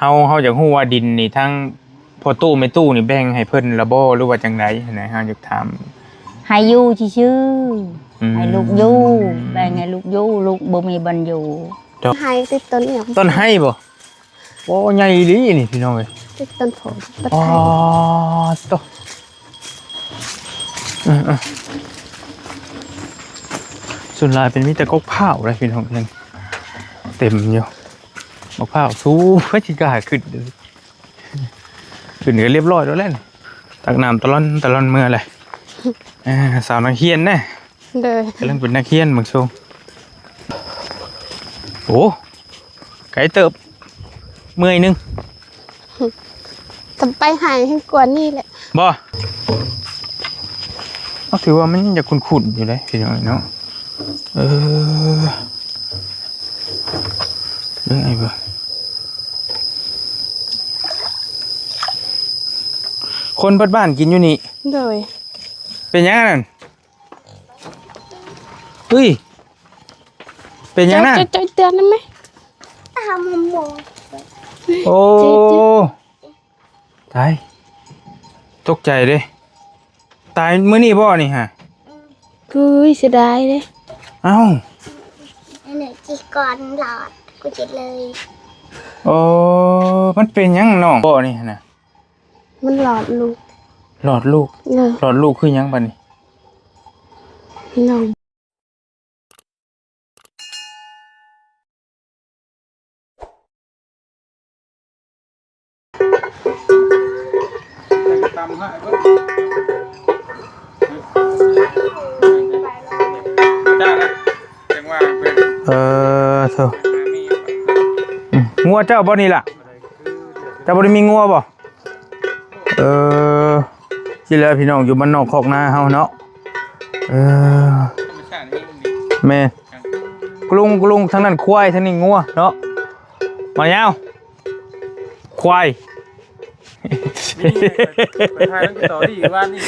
ເຮົາ ເຮົາຢາກຮູ້ວ່າດິນນີ້ ທາງພໍ່ຕູ້ແມ່ຕູ້ນີ້ແບ່ງໃຫ້ເພິ່ນລະບໍ່ ຫຼືວ່າຈັ່ງໃດຫັ້ນນະ? ເຮົາຢາກຖາມ. ໃຫ້ຢູ່ຊື່ໆ ອືມ ໃຫ້ລູກຢູ່ ແບ່ງໃຫ້ລູກຢູ່ ລູກບໍ່ມີບ່ອນຢູ່. ເຈົ້າ ໄຮ່ຕິດຕົ້ນຫຍັງ? ຕົ້ນໄຮບໍ່? ໂອ້ ໃຫຍ່ອີ່ຫຼີນີ້ພີ່ນ້ອງເອີຍ ຕິດຕົ້ນໂພ ອໍ ຕົ້ນໄຮ ໂຕ ເອີໆ ສ່ວນຫຼາຍເປັນມີແຕ່ກົກພ້າວເດ້ພີ່ນ້ອງ ຍັງເຕັມຢູ່ ບັກພ້າວສູງ ໃຜຊິກ້າຂຶ້ນ ຂຶ້ນກໍລຽບຮ້ອຍແລ້ວແຫຼະ ຕັກນ້ຳຕະຫຼອນຕະຫຼອນເມືອແຫຼະ ເອີ ສາວນັກຮຽນນະ. ໂດຍ ກຳລັງເປັນນັກຮຽນບາງຊ່ວງ. ໂອ້ ໄກເຕີບ ເມື່ອຍໜຶ່ງ ຕ້ອງໄປໃຫ້ໃຫ້ກວ່ານີ້ແຫຼະ ບໍ່? ເອົາ ຖືວ່າມັນຍັງຈະຂຸ້ນໆຢູ່ເດ້ພີ່ນ້ອງເນາະ. ເອີ ເບິ່ງໄອ້ເບິ່ງ ຄົນເບິດບ້ານກິນຢູ່ນີ້. ໂດຍ ເປັນຫຍັງອັນນັ້ນ? ເຮີ້ຍ ເປັນຫຍັງນະ? ເຈົ້າ ເຈົ້າ ເຈົ້າເຕືອນນຳແມ່. ໂອ້ ຕາຍ ຕົກໃຈເດ້. ຕາຍມື້ນີ້ບໍ່ນີ້ຫະ? ອືມ ກຸ້ຍ ເສຍດາຍເດ້. ເອົ້າ ອັນນີ້ຈີກ່ອນຫຼອດ ກູຈະເລີຍ. ໂອ້ ມັນເປັນຫຍັງນ້ອງບໍ່ນີ້ຫະນະ? ມັນຫຼອດລູກ. ຫຼອດລູກ? ເອີ ຫຼອດລູກຄືຫຍັງບາດນີ້? ນ້ອງ ເອີ ໂທ້ ອືມ ງົວເຈົ້າບໍ່ນີ້ລະ? ເຈົ້າບໍ່ໄດ້ມີງົວບໍ່? ເອີ ຊິແລ້ວພີ່ນ້ອງ ຢູ່ບ້ານນອກຄອກນາເຮົາເນາະ. ເອີ ແມ່ນ ກະລຸງ ກະລຸງ ທາງນັ້ນຄວາຍ ທາງນີ້ງົວເນາະ. ມາຍາວ ຄວາຍ ໄປຖ່າຍນຳສະຕໍຣີວານນີ້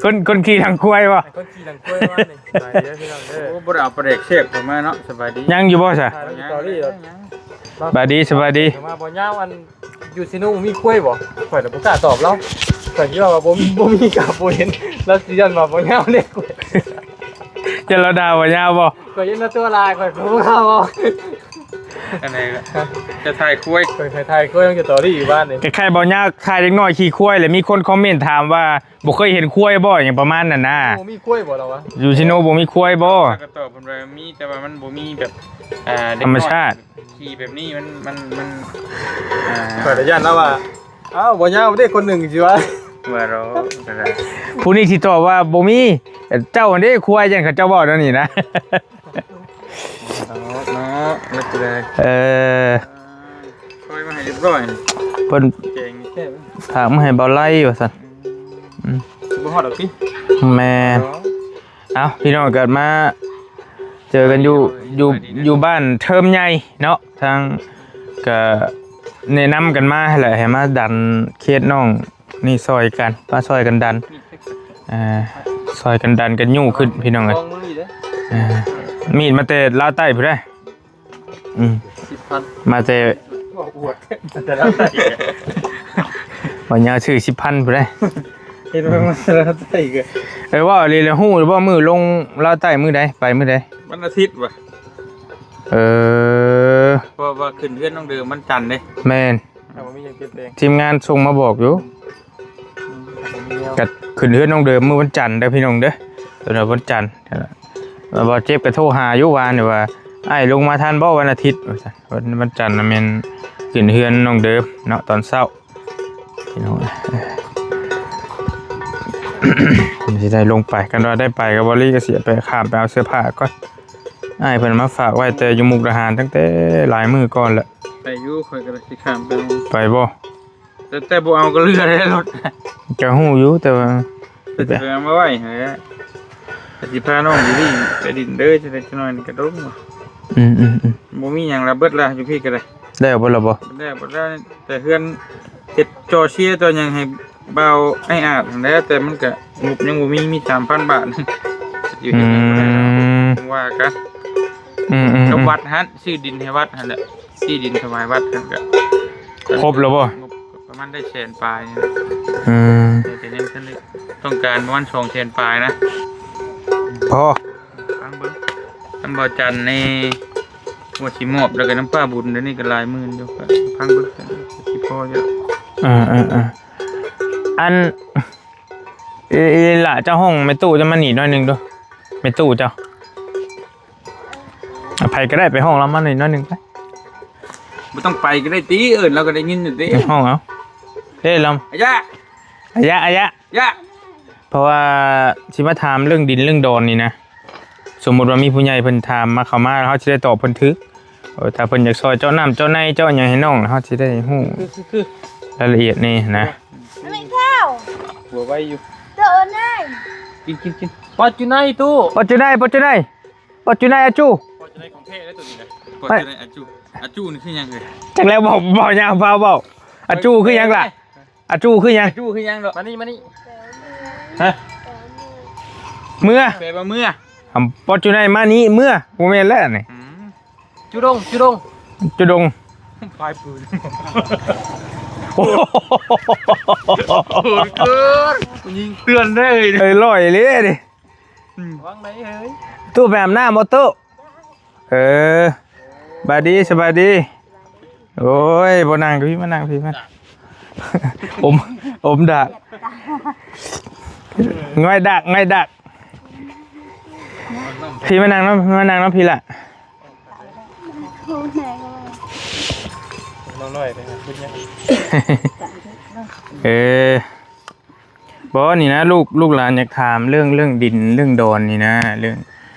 ຄົນ ຄົນຂີ່ຫຼັງຄວາຍບໍ່? ຄົນຂີ່ຫຼັງຄວາຍວານນີ້. ສະບາຍດີເດີພີ່ນ້ອງເດີ. ໂອ້ ບໍ່ໄດ້ເອົາປາແດກແຊບເຂົ້າມາເນາະ. ສະບາຍດີ. ຍັງຢູ່ບໍ່ຊະ? ຖ່າຍນຳສະຕໍຣີ ສະບາຍດີ ສະບາຍດີ. ມາບໍ່ຍາວ ອັນ ຢູ່ຊີໂນມີຄວາຍບໍ່? ຂ້ອຍລະບໍ່ກ້າຕອບລາວ. ຂ້ອຍຄິດວ່າບໍ່ ບໍ່ມີກໍບໍ່ເຫັນ. ລາວຊິຢ້ານວ່າບໍ່ຍາວເດ້. ຢ້ານລາວດ່າບໍ່ຍາວບໍ່? ຂ້ອຍຢ້ານລາວຕົວະຫຼາຍ ຂ້ອຍກໍບໍ່ກ້າເວົ້າ. ອັນໃດ ຈະຖ່າຍຄວາຍ? ຂ້ອຍຖ່າຍຄວາຍ ຈະຕອຣີຢູ່ບ້ານນີ້. ຄ້າຍໆ ບໍ່ຍາວຖ່າຍເດັກນ້ອຍຂີ່ຄວາຍ ແລ້ວມີຄົນຄອມເມັນຖາມວ່າ ບໍ່ເຄີຍເຫັນຄວາຍບໍ່ ຫຍັງປະມານນັ້ນນະ. ບໍ່ມີຄວາຍບໍ່ລາວວ່າ? ຢູ່ຊີໂນບໍ່ມີຄວາຍບໍ່? ກໍຕອບເພິ່ນວ່າມີ ແຕ່ວ່າມັນບໍ່ມີແບບ ອ່າ ທຳມະຊາດ ເດັກນ້ອຍຂີ່ແບບນີ້ ມັນ ມັນ ມັນ ອ່າ ຂ້ອຍລະຢ້ານລາວວ່າ ອ້າວ ບໍ່ຍາວເດ້ ຄົນໜຶ່ງຊິວ່າ ວ່າດອກ ຜູ້ນີ້ຊິຕອບວ່າບໍ່ມີ ເຈົ້າຫັ້ນເດ້ຄວາຍ ຢ້ານເຂົາເຈົ້າເວົ້າແນວນີ້ນະ. ເນາະ ເນາະ ເອີ ຊ່ອຍມາໃຫ້ຮຽບຮ້ອຍ ເພິ່ນແກງນີ້ແຊບ ຝາກມາໃຫ້ບ່າວໄລວ່າຊັ້ນ. ອືມ ບໍ່ຮອດດອກຕິ. ແມ່ນ. ເອົ້າ ພີ່ນ້ອງ ກໍມາເຈີກັນຢູ່ ຢູ່ ຢູ່ບ້ານເທີມໃຫຍ່ເນາະ. ທາງກໍແນະນຳກັນມາຫັ້ນແຫຼະ ໃຫ້ມາດັນເຂດນ້ອງນີ້ຊ່ອຍກັນ ມາຊ່ອຍກັນດັນ ເອີ ຊ່ອຍກັນດັນກັນຍູ້ຂຶ້ນ ພີ່ນ້ອງເອີຍ. ເອີ ມີດມາແຕ່ລາວໃຕ້ພຸ້ນເດ້. ອືມ ສິບພັນ ມາແຕ່ ອວດ ມາແຕ່ລາວໃຕ້ ວ່າຍາວຊື້ສິບພັນພຸ້ນເດ້. ເຫັນວ່າມາແຕ່ລາວໃຕ້ກໍ ເອີ ເວົ້າອີ່ຫຼີແລ້ວ ຮູ້ຫຼືບໍ່ ມື້ລົງລາວໃຕ້ມື້ໃດ ໄປມື້ໃດ? ວັນອາທິດຫວາ? ເອີ ເພາະວ່າຂຶ້ນເຮືອນນ້ອງເດີມວັນຈັນເດ້. ແມ່ນ. ຖ້າບໍ່ມີຫຍັງປ່ຽນແປງ ທີມງານສົ່ງມາບອກຢູ່. ອືມ ກໍຂຶ້ນເຮືອນນ້ອງເດີມມື້ວັນຈັນເດີພີ່ນ້ອງເດີ. ຕອນວັນຈັນ ບ່າວເຈັບກໍໂທຫາຢູ່ວານນີ້ວ່າ ອ້າຍລົງມາທັນບໍ່ວັນອາທິດ ວ່າຊັ້ນ. ວັນ ວັນຈັນນະແມ່ນຂຶ້ນເຮືອນນ້ອງເດີມເນາະ ຕອນເຊົ້າ ພີ່ນ້ອງ. ຊິໄດ້ລົງໄປ ຄັນວ່າໄດ້ໄປກໍບໍ່ລີກໍຊິໄປ ຂ້າມໄປເອົາເສື້ອຜ້າກ່ອນ. ອ້າຍເພິ່ນມາຝາກໄວ້ແຕ່ຢູ່ມຸກດາຫານ ຕັ້ງແຕ່ຫຼາຍມື້ກ່ອນແລ້ວ. ໄປຢູ່ ຂ້ອຍກໍຊິຂ້າມໄປເອົາ. ໄປບໍ່? ແຕ່ ແຕ່ບໍ່ເອົາກໍເຫຼືອແລ້ວລົດ. ກໍຮູ້ຢູ່ ແຕ່ວ່າ ແຕ່ຊິໄປເອົາມາໄວ້ຫັ້ນແຫຼະ ແຕ່ຊິພານ້ອງຢູ່ນີ້ໄປຫຼິ້ນເດີ ຈັກໜ້ອຍນີ້ກະດົງ. ອືມໆໆ ບໍ່ມີຫຍັງລະ ເບິດລະ ຢູ່ພີ້ກໍໄດ້. ແລ້ວເບິດລະບໍ່? ແລ້ວເບິດລະ ແຕ່ເຮືອນເຮັດຈໍເຊຍຕໍ່ຫຍັງໃຫ້ບ່າວອ້າຍອາດຫັ້ນແຫຼະ ແຕ່ມັນກະງົບຍັງບໍ່ມີ ມີສາມພັນບາດ ຢູ່ເຮັດຫຍັງບໍ່ໄດ້ດອກ. ອືມ ວ່າກັນ. ອືມໆໆ ກັບວັດຫັ້ນ ຊື້ດິນໃຫ້ວັດຫັ້ນແຫຼະ ທີ່ດິນຖວາຍວັດຫັ້ນກະ ຄົບແລ້ວບໍ່? ງົບປະມານໄດ້ແສນປາຍນີ້ແຫຼະ. ອືມ ແຕ່ຍັງທັນໄດ້ ຕ້ອງການປະມານສອງແສນປາຍນະ. ພໍ ຟັງເບິ່ງ ທາງບ່າວຈັນນີ້ວ່າຊິມອບ ແລ້ວກໍນຳປ້າບຸນ ດຽວນີ້ກໍຫຼາຍໝື່ນຢູ່. ກໍຟັງເບິ່ງ ກໍຊິພໍຢູ່. ເອີໆໆ ອັນ ອີ ອີຫຼ້າ ເຈົ້າຮ້ອງແມ່ຕູ້ເຈົ້າມານີ້ໜ້ອຍໜຶ່ງດູ ແມ່ຕູ້ເຈົ້າ. ໃຜກໍໄດ້ໄປຮ້ອງລຳມາໜ້ອຍໜຶ່ງໄປ. ບໍ່ຕ້ອງໄປກໍໄດ້ຕິ ເອີ້ນລາວກໍໄດ້ຍິນຢູ່ຕິ. ຮ້ອງເອົາເດ້ລຳ. ອາຍະ ອາຍະ ອາຍະ ຍະ. ເພາະວ່າຊິມາຖາມເລື່ອງດິນເລື່ອງດອນນີ້ນະ, ສົມມຸດວ່າມີຜູ້ໃຫຍ່ເພິ່ນຖາມມາ ເຂົ້າມາ ເຮົາຊິໄດ້ຕອບເພິ່ນຖືກ. ເອີ ຖ້າເພິ່ນຢາກຊ່ອຍເຈາະນ້ຳເຈາະໃນເຈາະຫຍັງໃຫ້ນ້ອງ ເຮົາຊິໄດ້ຮູ້ ຄື ຄື ລາຍລະອຽດແນ່ນະ. ແມ່ເຖົ້າ ຫົວໄວຢູ່ ເດີນໄດ້ ກິນ ກິນ ກິນ. ປອດຢູ່ໃນຕູ້ ປອດຢູ່ໃນ ປອດຢູ່ໃນ ປອດຢູ່ໃນອາຈູ ປອດຢູ່ໃນຂອງແທ້ເດ້ຕົວນີ້ນະ. ປອດຢູ່ໃນອາຈູ ອາຈູນີ້ຄືຫຍັງເອີຍ? ຈັກແລ້ວ ເວົ້າ ເວົ້າຍາວ ພາເວົ້າ. ອາຈູຄືຫຍັງລະ? ອາຈູຄືຫຍັງ? ອາຈູຄືຫຍັງດອກ? ມານີ້ ມານີ້. ຮະ? ເມືອ ແປວ່າເມືອ. ອຳ ປອດຢູ່ໃນ ມານີ້ ເມືອ. ບໍ່ແມ່ນແລ້ວນີ້. ອືມ ຈຸດົງ ຈຸດົງ ຈຸດົງ ພາຍປືນ. ໂອ້ໂຫ ເກີນ ຍິງເຕືອນເດ້. ເອີຍ ລອຍເລີຍນີ້. ອືມ ຫວັງໄດເຮີ້ຍ. ຕູ້ໄປອາບນ້ຳບໍ່ຕູ້? ເອີ ສະບາຍດີ ສະບາຍດີ. ໂອ້ຍ ບໍ່ນັ່ງພີ້ ມານັ່ງພີ້ ມາ ອົມ ອົມດາກ ງ່ອຍດາກ ງ່ອຍດາກ. ພີ້ມານັ່ງນຳ ມານັ່ງນຳພີ້ລະ. ນ້ອງນ້ອຍໄປຫາຄຸນຍາຍ. ເອີ ບໍ່ ນີ້ນະ ລູກ ລູກຫຼານຢາກຖາມເລື່ອງ ເລື່ອງດິນເລື່ອງດອນນີ້ນະ ເລື່ອງ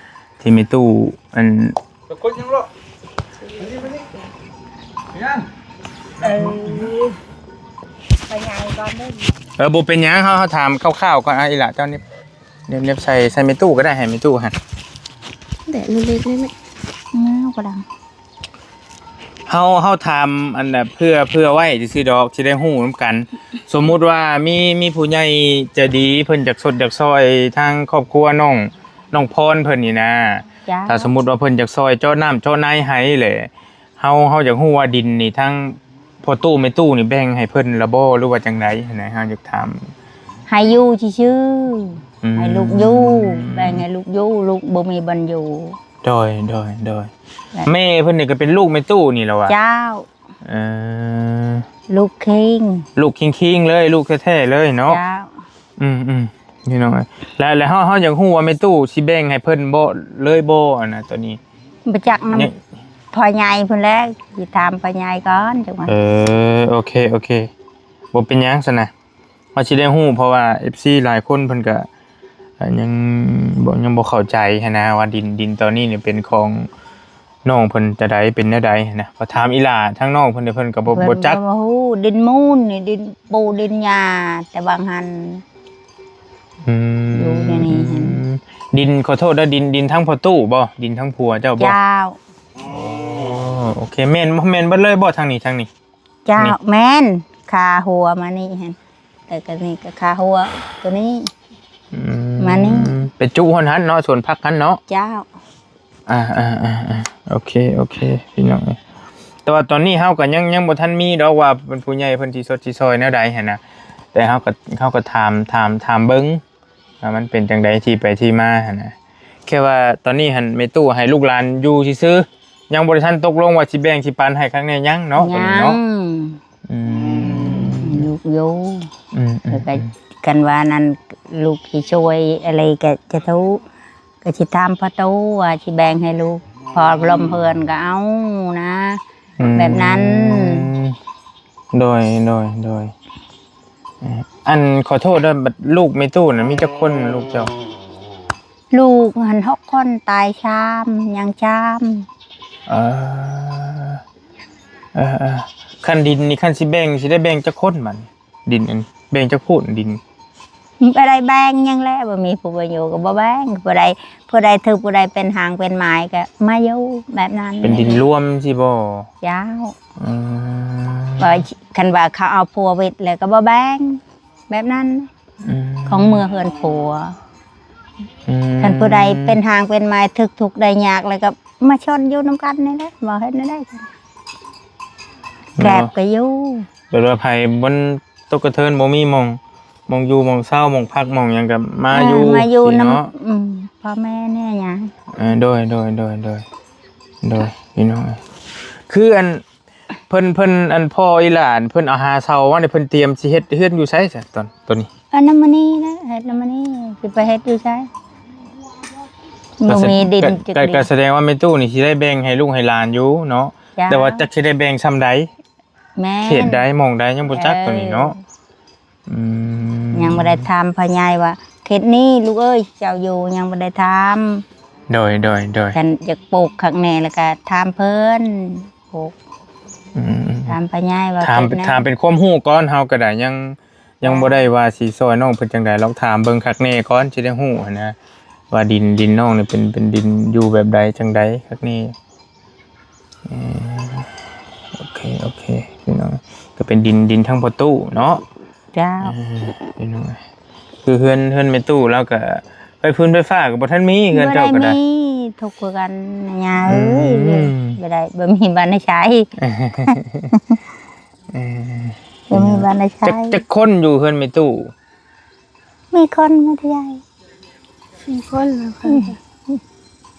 ທີ່ແມ່ຕູ້ ອັນ ເອີ ໄປຍາຍກ່ອນເດີ. ເອີ ບໍ່ເປັນຫຍັງ ເຮົາ ເຮົາຖາມຄ່າວໆກ່ອນ. ອາ ອີ່ຫຼ້າ ເຈົ້າ ເໜັບ ເໜັບ ເໜັບໃສ່ ໃສ່ແມ່ຕູ້ກໍໄດ້ ໃຫ້ແມ່ຕູ້ຫັ້ນ. ແດດມັນເລັກນ້ອຍ ໜາວກໍດັງ. ເຮົາ ເຮົາຖາມອັນແບບເພື່ອ ເພື່ອໄວ້ຊື່ໆດອກ ຊິໄດ້ຮູ້ນຳກັນ. ສົມມຸດວ່າມີ ມີຜູ້ໃຫຍ່ໃຈດີ ເພິ່ນຢາກຊົດຢາກຊ່ອຍທາງຄອບຄົວນ້ອງ ນ້ອງພອນເພິ່ນນີ້ນະ. ເຈົ້າ. ຖ້າສົມມຸດວ່າເພິ່ນຢາກຊ່ອຍເຈາະນ້ຳເຈາະໃນໃຫ້ແຫຼະ ເຮົາ ເຮົາຢາກຮູ້ວ່າດິນນີ້ ທາງພໍ່ຕູ້ແມ່ຕູ້ນີ້ແບ່ງໃຫ້ເພິ່ນລະບໍ່ ຫຼືວ່າຈັ່ງໃດຫັ້ນນະ? ເຮົາຢາກຖາມ. ໃຫ້ຢູ່ຊື່ໆ. ອືມ. ໃຫ້ລູກຢູ່ ແບ່ງໃຫ້ລູກຢູ່ ລູກບໍ່ມີບ່ອນຢູ່. ໂດຍ ໂດຍ ໂດຍ. ແມ່ເພິ່ນນີ້ກໍເປັນລູກແມ່ຕູ້ນີ້ລະວະ? ເຈົ້າ. ເອີ ລູກຄິງ ລູກຄິງໆເລີຍ ລູກແທ້ໆເລີຍເນາະ. ເຈົ້າ. ອືມໆ ພີ່ນ້ອງເອີຍ ແລ້ວ ແລ້ວເຮົາ ເຮົາຢາກຮູ້ວ່າແມ່ຕູ້ຊິແບ່ງໃຫ້ເພິ່ນບໍ່ ເລີຍບໍ່ ອັນນະ ໂຕນີ້? ບໍ່ຈັກນຳ ພໍ່ໃຫຍ່ພຸ້ນແຫຼະ ຊິຖາມພໍ່ໃຫຍ່ກ່ອນ ຈັ່ງວ່າ. ເອີ ໂອເຄ ໂອເຄ ບໍ່ເປັນຫຍັງຊັ້ນນະ. ວ່າຊິໄດ້ຮູ້ ເພາະວ່າເອັຟຊີຫຼາຍຄົນເພິ່ນກະ ເອີ ຍັງບໍ່ ຍັງບໍ່ເຂົ້າໃຈຫັ້ນນະ ວ່າດິນ ດິນຕອນນີ້ນີ້ເປັນຂອງນ້ອງເພິ່ນຈັ່ງໃດ ເປັນແນວໃດຫັ້ນນະ. ພໍຖາມອີ່ຫຼ້າທາງນ້ອງເພິ່ນ ເພິ່ນກໍບໍ່ ເພິ່ນບໍ່ຈັກ ບໍ່ຮູ້. ດິນມູນນີ້ ດິນປູດິນຫຍ້າ ແຕ່ວ່າງຫັ້ນ. ອືມ ຢູ່ໃນນີ້ຫັ້ນ. ດິນ ຂໍໂທດເດີ ດິນ ດິນທາງພໍ່ຕູ້ບໍ່? ດິນທາງຜົວເຈົ້າບໍ່? ເຈົ້າ. ອໍ ໂອເຄ ແມ່ນ ແມ່ນເບິດເລີຍບໍ່ ທາງນີ້ ທາງນີ້? ເຈົ້າ ນີ້ ແມ່ນ ຄາຫົວມານີ້ຫັ້ນ ແລ້ວກໍນີ້ກໍຄາຫົວຕົວນີ້. ອືມ ມານີ້ ໄປຈຸຫັ້ນຫັ້ນເນາະ ສວນຜັກຫັ້ນເນາະ. ເຈົ້າ. ອ່າໆໆໆ ໂອເຄ ໂອເຄ ພີ່ນ້ອງເອີຍ. ແຕ່ວ່າຕອນນີ້ເຮົາກໍຍັງ ຍັງບໍ່ທັນມີດອກວ່າເພິ່ນ ຜູ້ໃຫຍ່ເພິ່ນຊິຊົດຊິຊ່ອຍແນວໃດຫັ້ນນະ. ແຕ່ເຮົາກໍ ເຮົາກໍຖາມ ຖາມ ຖາມເບິ່ງ ວ່າມັນເປັນຈັ່ງໃດ ທີ່ໄປທີ່ມາຫັ້ນນະ. ແຄ່ວ່າຕອນນີ້ຫັ້ນ ແມ່ຕູ້ໃຫ້ລູກຫຼານຢູ່ຊື່ໆ ຍັງບໍ່ໄດ້ທັນຕົກລົງວ່າຊິແບ່ງຊິປັນໃຫ້ຄັກແນ່ ຍັງເນາະ ຕອນນີ້ເນາະ. ຍັງ. ອືມ ໃຫ້ລູກຢູ່. ອືມໆໆ ແລ້ວກໍຄັນວ່ານັ້ນ ລູກຊິຊ່ວຍອະໄລກໍຈະທຸ ກໍຊິຖາມພໍ່ຕູ້ວ່າຊິແບ່ງໃຫ້ລູກ ພໍລົມເຮືອນກໍເອົານະ. ອືມ ແບບນັ້ນ. ໂດຍ ໂດຍ ໂດຍ. ເອີ ອັນ ຂໍໂທດເດີ ບັດລູກແມ່ຕູ້ນັ້ນມີຈັກຄົນ ລູກເຈົ້າ? ລູກຫັ້ນຫົກຄົນ ຕາຍສາມ ຍັງສາມ. ເອີ ເອີໆ ຄັນດິນນີ້ ຄັນຊິແບ່ງ ຊິໄດ້ແບ່ງຈັກຄົນບັດນີ້? ດິນອັນ ແບ່ງຈັກຜູ້ນດິນ? ບໍ່ໄດ້ແບ່ງຫຍັງແຫຼະ ບໍ່ມີຜູ້ມາຢູ່ກໍບໍ່ແບ່ງ. ຜູ້ໃດ ຜູ້ໃດຖືກ ຜູ້ໃດເປັນຮ່າງເປັນໝາຍກໍມາຢູ່ ແບບນັ້ນ. ເປັນດິນລວມຊີ້ບໍ່? ເຈົ້າ. ອືມ ວ່າຄັນວ່າເຂົາເອົາຜົວວິດແລ້ວກໍບໍ່ແບ່ງ ແບບນັ້ນ. ອືມ ຂອງເມືອເຮືອນຜົວ. ອືມ ຄັນຜູ້ໃດເປັນຮ່າງເປັນໝາຍ ຖືກທຸກໄດ້ຍາກ ແລ້ວກໍມາຊົນຢູ່ນຳກັນນີ້ແຫຼະ ບໍ່ເຮັດແນວໃດ. ແກບກໍຢູ່ ແບບວ່າໃຜມັນຕົກກະເທີນ ບໍ່ມີໝ່ອງ ໝ່ອງຢູ່ໝ່ອງເຊົາ ໝ່ອງພັກໝ່ອງຫຍັງກໍມາ ເອີ ຢູ່ ມາຢູ່ ຊີ້ ນຳ ເນາະ ອືມ ພໍ່ແມ່ແດ່ຫຍັງ ເອີ ໂດຍ ໂດຍ ໂດຍ ໂດຍ ໂດຍ ພີ່ນ້ອງ ຄືອັນ ເພິ່ນ ເພິ່ນ ອັນພໍ່ອີຫຼານ ເພິ່ນເອົາຫາເຊົ່າມານີ້ ເພິ່ນຕຽມຊິເຮັດເຮືອນຢູ່ໃສຊະ ຕອນ ຕອນນີ້? ອັນນັ້ນມານີ້ແຫຼະ ເຮັດນຳມານີ້ ຊິໄປເຮັດຢູ່ໃສ? ກໍ ບໍ່ມີດິນ ກໍ ຈັກ ກໍ ເດ ກໍສະແດງວ່າແມ່ຕູ້ນີ້ຊິໄດ້ແບ່ງໃຫ້ລູກໃຫ້ຫຼານຢູ່ເນາະ ເຈົ້າ ແຕ່ວ່າຈັກຊິໄດ້ແບ່ງຊ່ຳໃດ ແມ່ນ ເຂດໃດ ໝ່ອງໃດ ຍັງບໍ່ຈັກ ເອີ ໂຕນີ້ເນາະ ອືມ ຍັງບໍ່ໄດ້ຖາມພໍ່ໃຫຍ່ວ່າ ເຂດນີ້ລູກເອີຍ ເຈົ້າຢູ່ ຍັງບໍ່ໄດ້ຖາມ ໂດຍ ໂດຍ ໂດຍ ຄັນຢາກປູກຄັກແນ່ ແລ້ວກໍຖາມເພິ່ນ ອືມ ຖາມພໍ່ໃຫຍ່ວ່າ ຖາມ ເປັນແນວ ຖາມເປັນຄວາມຮູ້ກ່ອນ ເຮົາກໍໄດ້ ຍັງ ຍັງບໍ່ໄດ້ວ່າຊິຊ່ອຍນ້ອງເພິ່ນຈັ່ງໃດຫຼອກ ຖາມເບິ່ງຄັກແນ່ກ່ອນ ຊິໄດ້ຮູ້ຫັ້ນນະ ວ່າດິນ ດິນນ້ອງນີ້ເປັນ ເປັນດິນຢູ່ແບບໃດ ຈັ່ງໃດຄັກແນ່ ເອີ ໂອເຄ ໂອເຄ ພີ່ນ້ອງ ກໍເປັນດິນ ດິນທາງພໍ່ຕູ້ເນາະ ເຈົ້າ ເອີ ພີ່ນ້ອງ ຄືເຮືອນ ເຮືອນແມ່ຕູ້ລາວກໍ ໄຟຟືນໄຟຟ້າກໍບໍ່ທັນມີ ເຮືອນເຈົ້າກໍໄດ້ ບໍ່ໄດ້ມີ ທຸກຄືກັນນະຍາເອີຍ ອືມ ບໍ່ໄດ້ ບໍ່ມີບ້ານໃຫ້ໃຊ້ ເອີ ບໍ່ມີບ້ານໃຫ້ໃຊ້ ຈັກ ຈັກຄົນຢູ່ເຮືອນແມ່ຕູ້? ມີຄົນມາເທົ່າໃດ ມີຄົນ ມີຄົນ ອືມ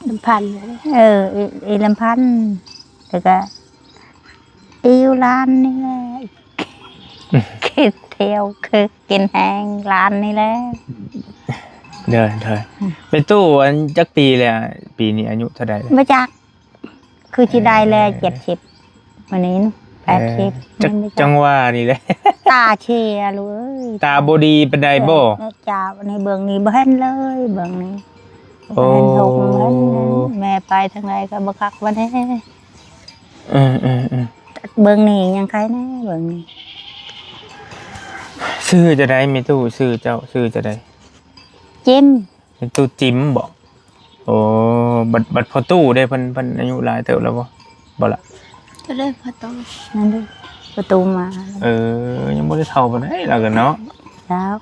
ລຳພັນ ເອີ ອີ່ ອີ່ລຳພັນ ແລ້ວກໍອີ່ຫຼານນີ້ແຫຼະ ເກັບທ່ຽວຄື ກິນແຮງຫຼານນີ້ແຫຼະ ເດີ ເດີ ອືມ ແມ່ຕູ້ອັນຈັກປີແລ້ວ? ປີນີ້ອາຍຸເທົ່າໃດແລ້ວ? ບໍ່ຈັກ ຄືຊິໄດ້ແລ້ວ ເອີ ເຈັດສິບ ມື້ນີ້ນະ ເອີ ແປດສິບ ຈັກ ມັນບໍ່ຈັກ ຈັ່ງວ່ານີ້ແຫຼະ ຕາເຊຍລູກເອີຍ ຕາບໍ່ດີປານໃດບໍ່? ເອີ ເຈົ້າ ນີ້ເບິ່ງນີ້ບໍ່ເຫັນເລີຍ ເບິ່ງນີ້ ໂອ້ ເຫັນຫົກ ເຫັນ ແມ່ໄປທາງໃດກໍບໍ່ຄັກວ່າແດ່ ເອີ ເອີ ເອີ ເບິ່ງນີ້ຍັງໄຄແດ່ ເບິ່ງນີ້ ຊື່ຈັ່ງໃດແມ່ຕູ້? ຊື່ເຈົ້າຊື່ຈັ່ງໃດ? ຈິມ ແມ່ຕູ້ຈິມບໍ? ໂອ້ ບັດ ບັດພໍ່ຕູ້ເດ້ ເພິ່ນ ເພິ່ນອາຍຸຫຼາຍເຕີບແລ້ວບໍ່? ບໍ່ລະ ກໍໄດ້ພໍ່ຕູ້ ນັ້ນເດ້ ພໍ່ຕູ້ມາ ເອີ ຍັງບໍ່ໄດ້ເຖົ້າປານໃດລາວກໍເນາະ ເຈົ້າ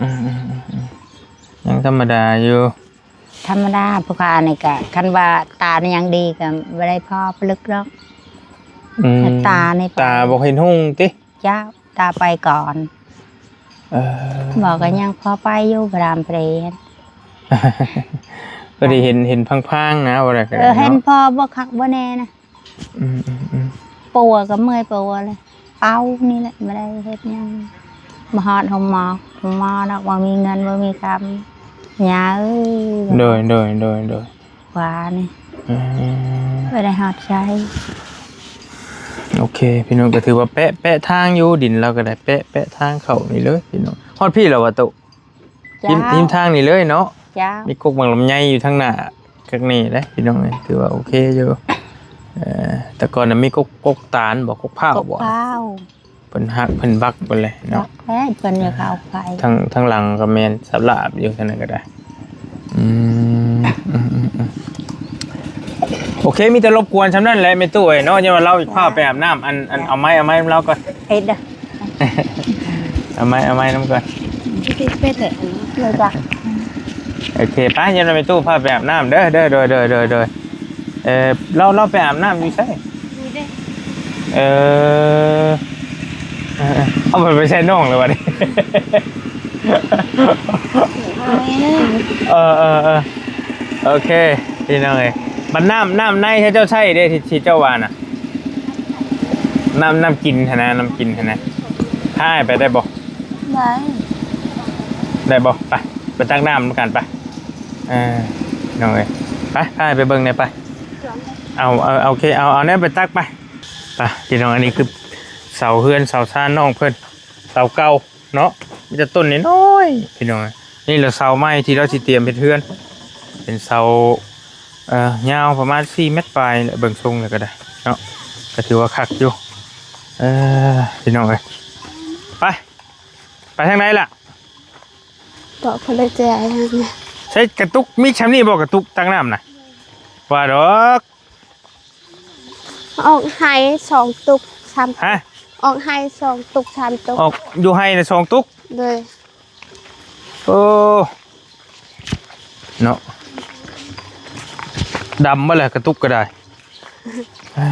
ອືມໆໆ ຍັງທຳມະດາຢູ່ ທຳມະດາ ຜູ້ຂ້ານີ້ກະ ຄັນວ່າຕານີ້ຍັງດີກະບໍ່ໄດ້ພໍປະລຶກດອກ ອືມ ຕານີ້ ຕາບໍ່ເຫັນຮຸ່ງຕິ? ເຈົ້າ ຕາໄປກ່ອນ ເອີ ບອກກໍຍັງພໍໄປຢູ່ ພະລາມເພຣນ ກໍໄດ້ເຫັນ ເຫັນພາງໆນະ ວ່າໄດ້ກໍ ເອີ ເຫັນພໍບໍ່ຄັກບໍ່ແນ່ນະ ອືມໆໆ ປົວກໍເມື່ອຍປົວແຫຼະ ເປົ່ານີ້ແຫຼະ ບໍ່ໄດ້ເຮັດຫຍັງ ມາຮອດໂຮງໝໍ ໂຮງໝໍດອກ ບໍ່ມີເງິນບໍ່ມີຄຳ ຍາເອີຍ ໂດຍ ໂດຍ ໂດຍ ໂດຍ ວ່ານີ້ ອືມ ບໍ່ໄດ້ຮອດໃສ ໂອເຄ ພີ່ນ້ອງ ກໍຖືວ່າແປະ ແປະທາງຢູ່ ດິນລາວກໍໄດ້ແປະ ແປະທາງເຂົ້ານີ້ເລີຍ ພີ່ນ້ອງ ຮອດພີ້ແລ້ວຫວາ? ໂຕະ ເຈົ້າ ຮິມ ລິມທາງນີ້ເລີຍເນາະ ເຈົ້າ ມີກົກໝາກລຳໄຍຢູ່ທາງໜ້າ ຄັກແນ່ເດ້ ພີ່ນ້ອງເອີຍ ຖືວ່າໂອເຄຢູ່ ເອີ ແຕ່ກ່ອນນະມີກົກ ກົກຕານບໍ? ກົກພ້າວບໍ? ກົກພ້າວ ເພິ່ນຫັກເພິ່ນບັກໄປແລ້ວເນາະ ບັກແລ້ວ ເພິ່ນຢາກເອົາໄປ ທາງ ທາງຫຼັງກໍແມ່ນສາບລາບຢູ່ ທາງນັ້ນກໍໄດ້ ອືມ ອືມໆໆ ໂອເຄ ມີແຕ່ລົບກວນຊ່ຳນັ້ນແຫຼະ ແມ່ຕູ້ເອີຍເນາະ ຢ່າວ່າລາວພາໄປອາບນ້ຳ ອັນ ອັນ ເອົາໄມ້ ເອົາໄມ້ນຳລາວກ່ອນ ເຮັດເດີ ເອົາໄມ້ ເອົາໄມ້ນຳກ່ອນ ເຮັດເດີ ເດີຈ້ະ ໂອເຄ ໄປ ຢ່າວ່າແມ່ຕູ້ພາໄປອາບນ້ຳເດີ ເດີ ໂດຍ ໂດຍ ໂດຍ ໂດຍ ເອີ ລາວ ລາວໄປອາບນ້ຳຢູ່ໃສ? ນີ້ເດ້ ເອີ ເອີ ເອີ ເອົາໄປໃສ່ນ້ອງແລ້ວບັດນີ້ ເອີ ເອີ ເອີ ໂອເຄ ພີ່ນ້ອງເອີຍ ບັດນ້ຳ ນ້ຳໃນທີ່ເຈົ້າໃຊ້ເດ້ ທີ່ ທີ່ເຈົ້າວ່ານະ ນ້ຳ ນ້ຳກິນຫັ້ນນະ ນ້ຳກິນຫັ້ນນະ ພາອ້າຍໄປໄດ້ບໍ່? ໄດ້ ໄດ້ບໍ່? ໄປ ໄປຕັກນ້ຳນຳກັນໄປ ເອີ ນ້ອງເອີຍ ໄປ ພາອ້າຍໄປເບິ່ງແດ່ໄປ ເອົາ ເອົາ ໂອເຄ ເອົາ ເອົາແນວໄປຕັກໄປ ໄປ ພີ່ນ້ອງ ອັນນີ້ຄືເສົາເຮືອນເສົາຊານນ້ອງເພິ່ນ ເສົາເກົ່າ ເນາະ ມີແຕ່ຕົ້ນນ້ອຍໆ ພີ່ນ້ອງ ນີ້ລະເສົາໃໝ່ທີ່ລາວຊິຕຽມເຮັດເຮືອນ ເປັນເສົາ ເອີ ຍາວປະມານສີ່ແມັດປາຍແຫຼະ ເບິ່ງຊົງແລ້ວກໍໄດ້ເນາະ ກໍຖືວ່າຄັກຢູ່ ເອີ ພີ່ນ້ອງເອີຍ ໄປ ໄປທາງໃດລະ? ບອກເພິ່ນເລີຍແຈ ໃຊ້ກະຕຸກ ມີຊ່ຳນີ້ບໍ່ ກະຕຸກຕັກນ້ຳນະ? ວ່າດອກ ອອກໄຮ່ສອງຕຸກສາມ ຮະ? ອອກໄຮ່ສອງຕຸກສາມຕຸກ ອອກຢູ່ໄຮ່ນະສອງຕຸກ ໂດຍ ໂອ້ ເນາະ ດຳໝົດແຫຼະກະຕຸກກໍໄດ້ ອ່າ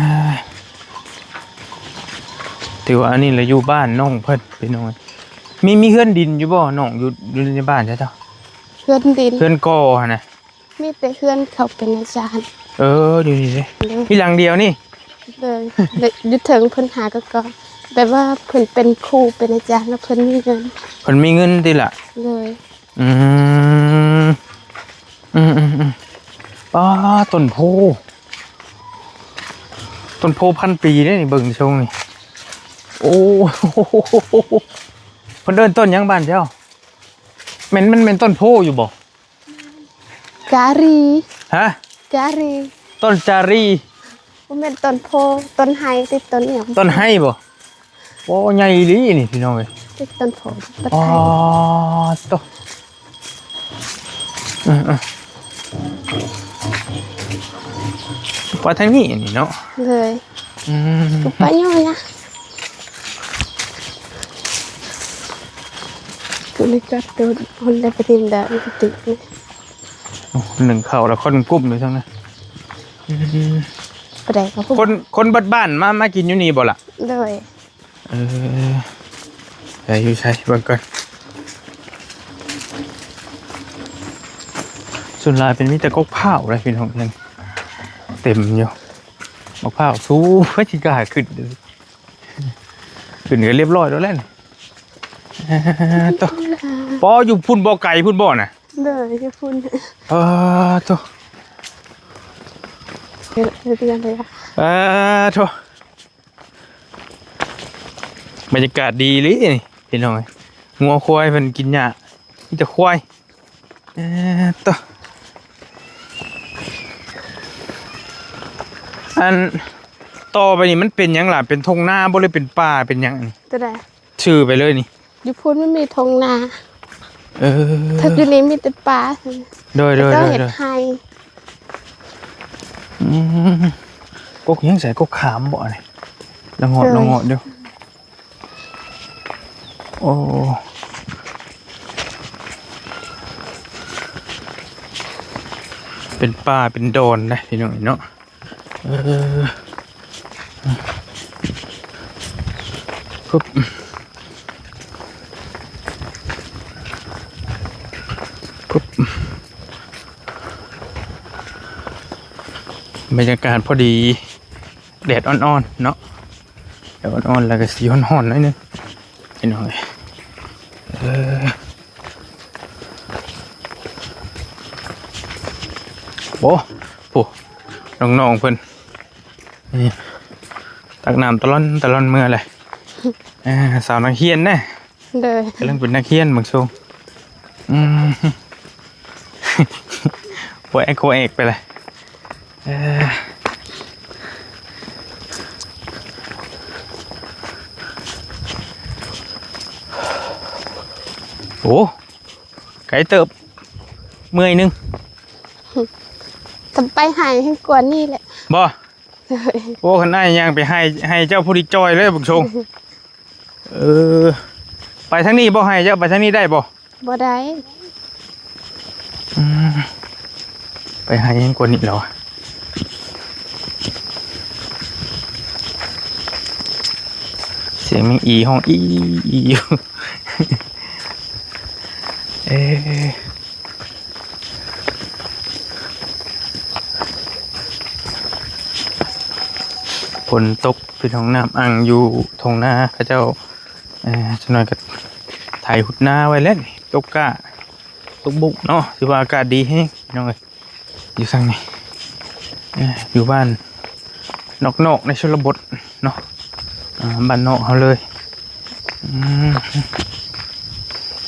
ຖືວ່າອັນນີ້ລະຢູ່ບ້ານນ້ອງເພິ່ນພີ່ນ້ອງ. ມີ ມີເຮືອນດິນຢູ່ບໍ່ນ້ອງ ຢູ່ ຢູ່ໃນບ້ານເຈົ້າ? ເຮືອນດິນ ເຮືອນກໍ່ຫັ້ນນະ? ມີແຕ່ເຮືອນເຂົາເປັນອາຈານ. ເອີ ຢູ່ນີ້ເດ້. ໂດຍ. ມີຫຼັງດຽວນີ້? ໂດຍ. ແລະ ຢູ່ເທິງເພິ່ນຫາກໍ ກໍແບບວ່າເພິ່ນເປັນຄູເປັນອາຈານ ແລ້ວເພິ່ນມີເງິນ. ເພິ່ນມີເງິນຕິລະ? ໂດຍ. ອືມ ອືມໆໆ ປ້າ ຕົ້ນໂພ ຕົ້ນໂພພັນປີເດ້ນີ້ ເບິ່ງຊົງນີ້. ໂອ້ ເພິ່ນເອີ້ນຕົ້ນຫຍັງບ້ານເຈົ້າ? ແມ່ນ ມັນແມ່ນຕົ້ນໂພຢູ່ບໍ່? ກາລີ. ຮະ? ກາລີ. ຕົ້ນຈາລີ. ບໍ່ແມ່ນຕົ້ນໂພ ຕົ້ນໄຮຕິ ຕົ້ນຫຍັງ? ຕົ້ນໄຮບໍ່? ໂອ້ ໃຫຍ່ອີ່ຫຼີນີ້ພີ່ນ້ອງເອີຍ. ຕິດຕົ້ນໂພ ອໍ ໂຕ ເອີໆ ໄປທາງນີ້ນີ້ເນາະ. ເລີຍ. ອືມ ໄປຢູ່ນະ ໂຕນີ້ຈັບໂຕ ຄົນໄດ້ໄປທີມດາວຕິດ. ໂອ້ ໜຶ້ງເຂົ້າແລ້ວຄົນກຸ້ມຢູ່ທາງນັ້ນ. ອືມ ບໍ່ໄດ້ ຄົນ ຄົນເບິດບ້ານມາ ມາກິນຢູ່ນີ້ບໍ່ລະ? ໂດຍ. ເອີ ໃສຢູ່ໃສ ເບິ່ງກ່ອນ. ສ່ວນຫຼາຍເປັນມີແຕ່ກົກພ້າວເດ້ພີ່ນ້ອງ ເຕັມຢູ່ ໝາກພ້າວສູງ ໃຜຊິກ້າຂຶ້ນ. ຂຶ້ນກໍລຽບຮ້ອຍແລ້ວແຫຼະ. ເອີ ໂຕ ປໍ ຢູ່ພຸ້ນບໍ່ ໄກພຸ້ນບໍ່ນະ? ໂດຍ ຢູ່ພຸ້ນ. ເອີ ໂຕ ເອີ ໂຕ ບັນຍາກາດດີອີ່ຫຼີນີ້ພີ່ນ້ອງເອີຍ. ງົວຄວາຍເພິ່ນກິນຫຍ້າ ມີແຕ່ຄວາຍ. ເອີ ໂຕ ອັນຕໍ່ໄປນີ້ມັນເປັນຫຍັງລະ? ເປັນທົ່ງນາບໍ່ ຫຼືເປັນປ່າ ເປັນຫຍັງອັນນີ້? ໂຕໃດ? ຊື່ໄປເລີຍນີ້. ຢູ່ພຸ້ນມັນມີທົ່ງນາ. ເອີ ຖ້າຢູ່ນີ້ມີແຕ່ປ່າ. ໂດຍໆໆໆ. ເຂົາເຈົ້າເຮັດໄຮ່. ອືມ ກົກຫຍັງໃສ ກົກຂາມບໍ່ນີ້? ລະງອດ ລະງອດຢູ່. ໂອ້ ເປັນປ່າເປັນດອນເດ້ພີ່ນ້ອງເນາະ. ເອີ ປຶບ ປຶບ ບັນຍາກາດພໍດີ ແດດອ່ອນໆເນາະ ແດດອ່ອນໆ ແລ້ວກໍສີຮ້ອນໆໜ້ອຍໜຶ່ງ ພີ່ນ້ອງເອີຍ. ເອີ ໂອ້ ຜູ້ນ້ອງໆເພິ່ນ ນີ້ ຕັກນ້ຳຕະຫຼອນຕະຫຼອນເມືອເລີຍ. ເອີ ສາວນັກຮຽນນະ. ໂດຍ ກຳລັງເປັນນັກຮຽນບາງຊ່ວງ. ອືມ ໂຄແອກໂຄແອກໄປລະ. ເອີ ໂອ້ ໄກເຕີບ ເມື່ອຍໜຶ່ງ. ຕ້ອງໄປໄຮ່ໃຫ້ກວ່ານີ້ແຫຼະ ບໍ່? ໂດຍ ໂອ້ ຄັນອ້າຍຍ່າງໄປໄຮ່ ໄຮ່ເຈົ້າຜູ້ທີ່ຈ່ອຍເລີຍບາງຊ່ວງ. ເອີ ໄປທາງນີ້ບໍ່ ໄຮ່ເຈົ້າ ໄປທາງນີ້ໄດ້ບໍ່? ບໍ່ໄດ້. ອືມ ໄປໄຮ່ແຮງກວ່ານີ້ແລ້ວ. ສຽງແມງອີຮ້ອງອີອີຢູ່. ເອີ ຝົນຕົກ ພີ່ນ້ອງ ນ້ຳອັ່ງຢູ່ທົ່ງນາເຂົາເຈົ້າ. ເອີ ຈັກໜ້ອຍກໍໄຖຫຸດນາໄວ້ແລ້ວນີ້ ຕົກກ້າ ຕົກບຸກເນາະ. ຖືວ່າອາກາດດີແຮງ ພີ່ນ້ອງເອີຍ ຢູ່ຝັ່ງນີ້. ເອີ ຢູ່ບ້ານນອກໆ ໃນຊົນນະບົດເນາະ ອ່າ ບ້ານນອກເຮົາເລີຍ. ອືມ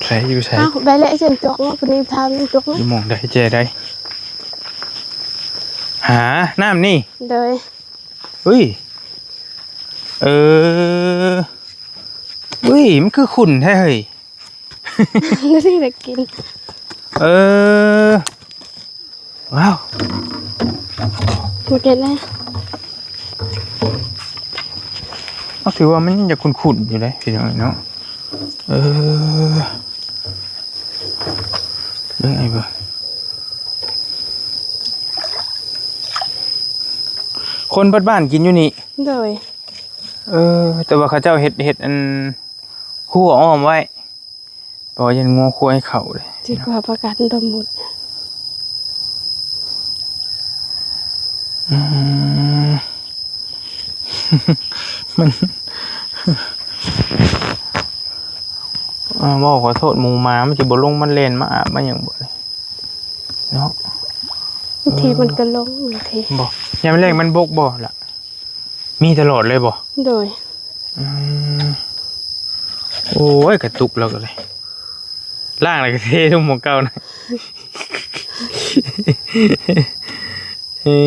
ໃສ ຢູ່ໃສ? ອ້າວ ໄປແລ້ວ ເຫັນຕົກເນາະ ຜູ້ນີ້ພາມັນຕົກເນາະ. ຢູ່ໝ່ອງໃດ ແຈໃດ? ຫາ ນ້ຳນີ້? ໂດຍ. ເຮີ້ຍ ເອີ ເຮີ້ຍ ມັນຄືຂຸ້ນແທ້ເຮີ້ຍ. ນີ້ໄດ້ກິນ. ເອີ ວ້າວ ບໍ່ໄດ້ແລ້ວ. ເອົາ ຖືວ່າມັນຍັງຈະຂຸ້ນໆຢູ່ເດ້ ພີ່ນ້ອງເນາະ. ເອີ ເບິ່ງໄອ້ເບິ່ງ ຄົນເບິດບ້ານກິນຢູ່ນີ້. ໂດຍ. ເອີ ແຕ່ວ່າເຂົາເຈົ້າເຮັດ ເຮັດອັນ ຮົ້ວອ້ອມໄວ້ ເພາະວ່າຢ້ານງົວຄວາຍເຂົ້າເດ້ ຈະກວ່າປະກັນຕົວໝົດ. ອືມ ມັນ ອ່າ ເວົ້າຂໍໂທດ ໝູໝາມັນຊິບໍ່ລົງມາແລ່ນມາອາບມາຫຍັງບໍ່ນີ້ເນາະ? ບາງທີມັນກໍລົງ ບາງທີ ບໍ່ ຍາມແລງມັນບົກບໍ່ລະ? ມີຕະຫຼອດເລີຍບໍ່? ໂດຍ. ອືມ ໂອ້ຍ ກະຕຸກແລ້ວກໍໄດ້ ລ້າງແລ້ວກໍເທລົງໝ່ອງເກົ່ານະ. ເອີ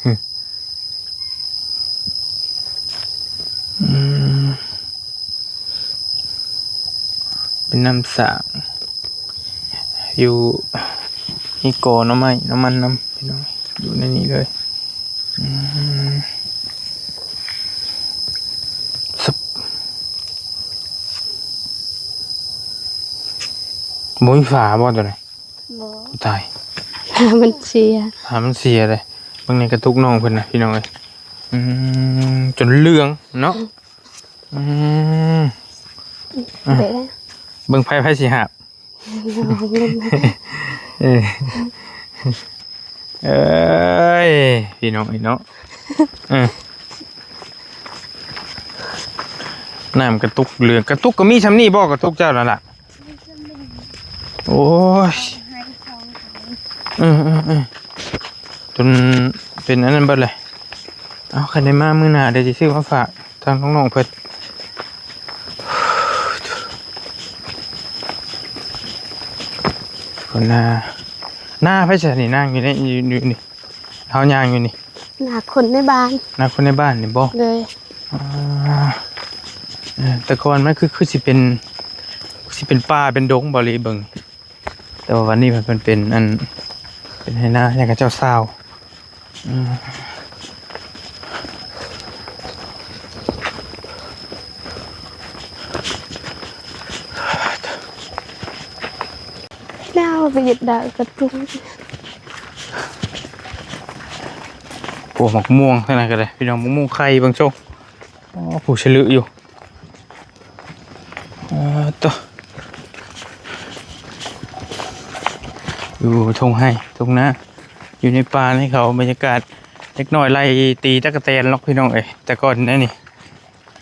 ອືມ ເປັນນ້ຳສາງ ຢູ່ ມີກໍໜໍ່ໄມ້ ໜໍ່ມັນນຳ ພີ່ນ້ອງ ຢູ່ໃນນີ້ເລີຍ. ອືມ ຊຶບ ບໍ່ມີຝາບໍ່ຕົວນີ້? ບໍ່ ຕາຍ ມັນເສຍ ຝາມັນເສຍເດ້. ເບິ່ງໃນກະຕຸກນ້ອງເພິ່ນນະ ພີ່ນ້ອງເອີຍ. ອືມ ຈົນເຫຼືອງເນາະ. ອືມ ເບິ່ງ ເບິ່ງ ເບິ່ງໃຜ ໃຜຊິຫາບ. ເອີ ເອີຍ ພີ່ນ້ອງເອີຍເນາະ. ເອີ ນ້ຳກະຕຸກເຫຼືອງ ກະຕຸກກໍມີຊ່ຳນີ້ບໍ່? ກະຕຸກເຈົ້ານັ້ນລະ. ໂອ້ຍ ເອີໆໆ ຈົນເປັນອັນນັ້ນເບິດເລີຍ. ເອົາ ຄັນໄດ້ມາມື້ໜ້າ ດຽວຊິຊື້ມາຝາກທາງນ້ອງໆເພິ່ນ. ຄົນນາ ນາໃຜຊະນີ້? ນາງຢູ່ໃນ ຢູ່ ຢູ່ນີ້ ເຮົາຍ່າງຢູ່ນີ້ ນາຄົນໃນບ້ານ ນາຄົນໃນບ້ານນີ້ບໍ່? ໂດຍ. ອ່າ ເອີ ແຕ່ກ່ອນມັນຄື ຄືຊິເປັນ ຄືຊິເປັນປ່າເປັນດົງບໍ່ ລີເບິ່ງ. ແຕ່ວ່າວັນນີ້ມັນເປັນອັນ ເປັນໄຮ່ນາໃຫ້ເຂົາເຈົ້າຊາວ. ອືມ ແລ້ວໄປເຮັດດາກະຕຸງ. ໂອ້ ໝາກມ່ວງທາງນັ້ນກໍໄດ້ ພີ່ນ້ອງ ໝາກມ່ວງໄຂ່ເບິ່ງຊົງ. ອໍ ຜູ້ສະລຶຢູ່. ເອີ ໂຕ ຢູ່ທົ່ງໄຮ່ທົ່ງນາ ຢູ່ໃນປ່າໃນເຂົາ ບັນຍາກາດເດັກນ້ອຍໄລ່ຕີຕັກກະແຕນລັອກ ພີ່ນ້ອງເອີຍ. ແຕ່ກ່ອນແນວນີ້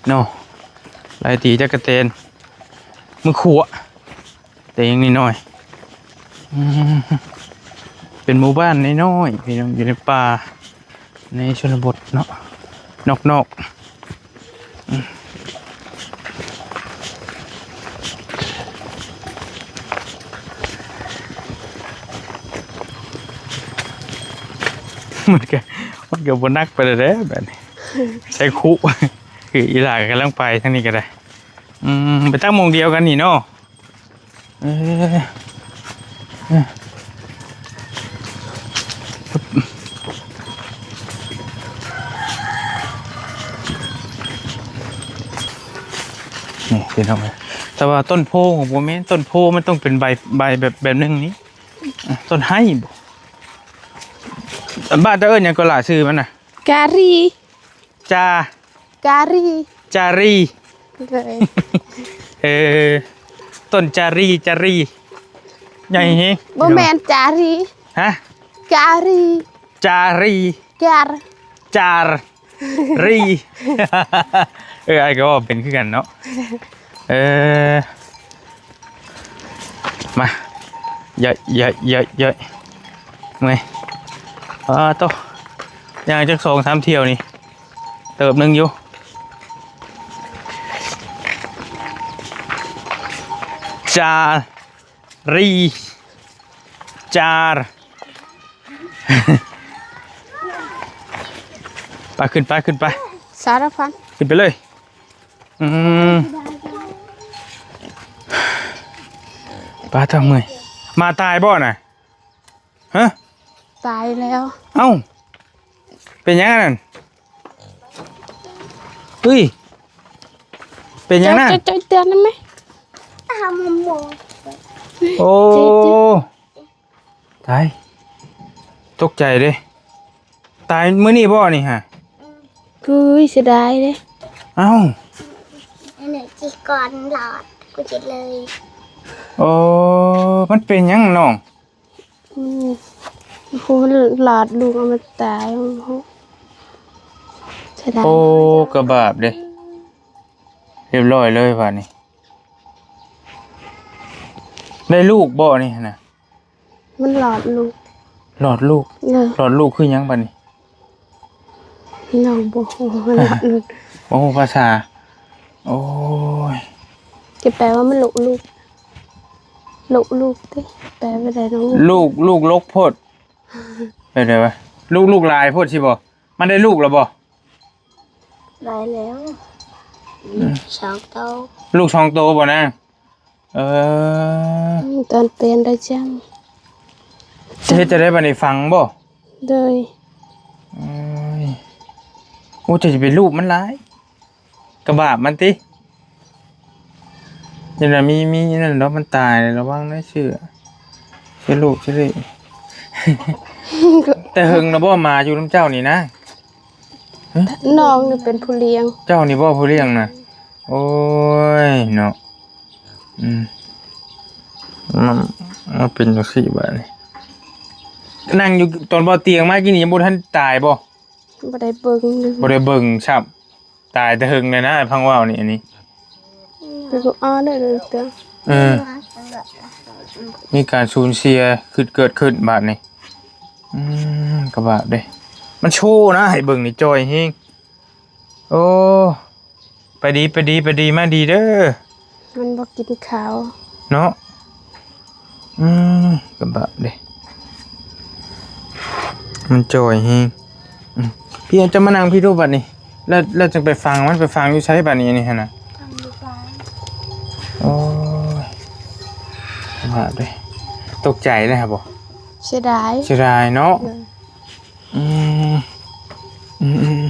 ເນາະ ໄລ່ຕີຕັກກະແຕນ ມື້ຄົວ ແຕ່ຍັງນ້ອຍໆ. ອືມ ເປັນໝູ່ບ້ານນ້ອຍໆ ພີ່ນ້ອງ ຢູ່ໃນປ່າ ໃນຊົນນະບົດເນາະ ນອກໆ. ອືມ ມັນກະ ມັນກະບໍ່ໜັກປານໃດແບບນີ້. ໃສ່ຄຸ ຄືອີຫຼ້າກະກຳລັງໄປທາງນີ້ກະໄດ້. ອືມ ໄປຕັ້ງໝ່ອງດຽວກັນນີ້ເນາະ. ເອີ ນີ້ພີ່ນ້ອງເອີຍ ແຕ່ວ່າຕົ້ນໂພກໍບໍ່ແມ່ນ ຕົ້ນໂພມັນຕ້ອງເປັນໃບ ໃບແບບ ແບບໜຶ່ງນີ້ ຕົ້ນໄຮບໍ່? ບ້ານເຈົ້າເອີ້ນຫຍັງກໍລະ ຊື່ມັນນະ? ກາຣີ. ຈາ ກາຣີ ຈາຣີ ໂດຍ. ເອີ ຕົ້ນຈາຣີ ຈາຣີ ໃຫຍ່ແຮງ. ບໍ່ແມ່ນຈາຣີ. ຮະ? ກາຣີ ຈາຣີ ກາ ຈາຣີ ເອີ ອ້າຍກໍເວົ້າເປັນຄືກັນເນາະ. ເອີ ມາ ເຍີ້ຍໆໆໆ ເມື່ອຍ. ອ້າໂຕ ຍ່າງຈັກສອງສາມຖ້ຽວນີ້ ເຕີບໜຶ່ງຢູ່. ຈາຣີ ຈາ ໄປ ຂຶ້ນໄປ ຂຶ້ນໄປ ສາລະພັນ ຂຶ້ນໄປເລີຍ. ອືມ ປາ ເທົ່າເມື່ອຍ ໝາຕາຍບໍ່ນະ? ຮະ? ຕາຍແລ້ວ. ເອົ້າ ເປັນຫຍັງອັນນັ້ນ? ເຮີ້ຍ ເປັນຫຍັງນະ? ເຈົ້າ ເຈົ້າ ເຈົ້າເຕືອນນຳແມ. ໂອ້ ຕາຍ ຕົກໃຈເດ້. ຕາຍມື້ນີ້ບໍ່ນີ້ຫະ? ອືມ ກູຍ ເສຍດາຍເດ້. ເອົ້າ ອັນນີ້ຊິກ່ອນຫຼອດ ກູຊິເລີຍ. ໂອ້ ມັນເປັນຫຍັງນ້ອງ? ອືມ ໂອ້ ຫຼອດລູກເອົາມາຕາຍ. ເສຍດາຍ. ໂອ້ ກະບາບເດ້. ຮຽບຮ້ອຍເລີຍບາດນີ້. ໄດ້ລູກບໍ່ນີ້ຫັ້ນນະ? ມັນຫຼອດລູກ. ຫຼອດລູກ? ເອີ ຫຼອດລູກຄືຫຍັງບາດນີ້? ນ້ອງບໍ່ຮູ້ ຫຼອດລູກ ບໍ່ຮູ້ພາສາ. ໂອ້ຍ ຈະແປວ່າມັນຫຼົກລູກ. ຫຼົກລູກຕິ ແປບໍ່ໄດ້ນ້ອງ. ລູກ ລູກຫຼົກໂພດ. ແບບໃດວະ? ລູກ ລູກຫຼາຍໂພດຊິບໍ່? ມັນໄດ້ລູກແລ້ວບໍ່? ໄດ້ແລ້ວ. ອືມ ສອງໂຕ. ລູກສອງໂຕບໍ່ນາງ? ເອີ ອືມ ຕອນເປັນໄດ້ຈັ່ງ ຈະເຮັດຈັ່ງໃດບາດນີ້ ຝັງບໍ່? ໂດຍ. ໂອ້ຍ ໂອ້ ເຈົ້າຈະໄປລູບມັນຫຼາຍ ກະບາບມັນຕິ. ຈັ່ງໃດມີ ມີນັ້ນດອກ ມັນຕາຍ ລະວັງເດີ ເຊື້ອ ເຊື້ອໂລກ ເຊື້ອເລກ. ແຕ່ເຫິງລະບໍ່ ໝາຢູ່ນຳເຈົ້ານີ້ນະ? ຮະ? ນ້ອງນີ້ເປັນຜູ້ລ້ຽງ. ເຈົ້ານີ້ບໍ່ຜູ້ລ້ຽງນະ? ໂອ້ຍເນາະ. ອືມ ມັນ ມັນເປັນຈັ່ງຊີ້ບາດນີ້. ນັ່ງຢູ່ຕອນບໍ່ຕຽງມາກີ້ນີ້ ຍັງບໍ່ທັນຕາຍບໍ່? ບໍ່ໄດ້ເບິ່ງ. ບໍ່ໄດ້ເບິ່ງຊ້ຳ. ຕາຍແຕ່ເຫິງແລ້ວນະ ຟັງເວົ້ານີ້ ອັນນີ້ ເປັນຜູ້ອ່ອນເດີ. ເອີ ມີການສູນເສຍ ຄືເກີດຂຶ້ນບາດນີ້. ອືມ ກະບາບເດ້ ມັນໂຊນະ ໃຫ້ເບິ່ງນີ້ ຈ່ອຍແຮງ. ໂອ້ ໄປດີ ໄປດີ ໄປດີ ມາດີເດີ. ມັນບໍ່ກິນເຂົ້າເນາະ. ອືມ ກະບາບເດ້ ມັນຈ່ອຍແຮງ. ອືມ ພີ່ ເຈົ້າມານັ່ງພີ້ດູບາດນີ້ ແລ້ວ ແລ້ວຈຶ່ງໄປຝັງມັນ. ໄປຝັງຢູ່ໃສບາດນີ້ ອັນນີ້ຫັ້ນນະ? ຝັງຢູ່ປ່າ. ໂອ້ຍ ກະບາບເດ້ ຕົກໃຈເດ້ ບໍ່? ເສຍດາຍ ເສຍດາຍເນາະ. ອືມ ອືມ